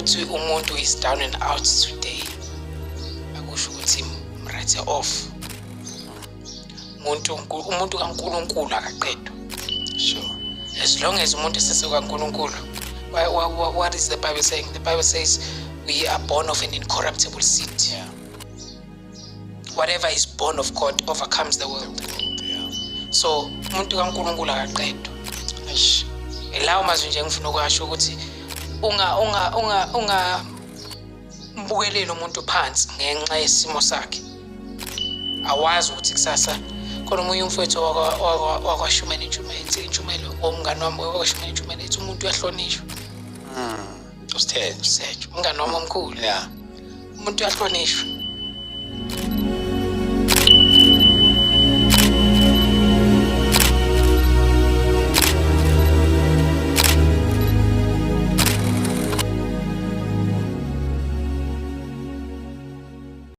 Ukuthi umuntu is down and out today akusho ukuthi mwrite off. Umuntu kaNkulunkulu akaqedwa. As long as umuntu esesekaNkulunkulu, what is the Bible saying? The Bible says we are born of an incorruptible seed. Whatever is born of God overcomes the world. So umuntu kaNkulunkulu akaqedwa. Eish. Lawo mazwi nje ngifuna ukwasho ukuthi unga unga unga unga mbukeleli umuntu phansi ngenxa yesimo sakhe. Awazi ukuthi kusasa khona omunye umfowethu wakwaShumela intshumayelo, omngani wami wakwaShumela intshumayelo, ethi umuntu uyahlonishwa. Usithethe. Usethu, umngani wami omkhulu. Umuntu uyahlonishwa.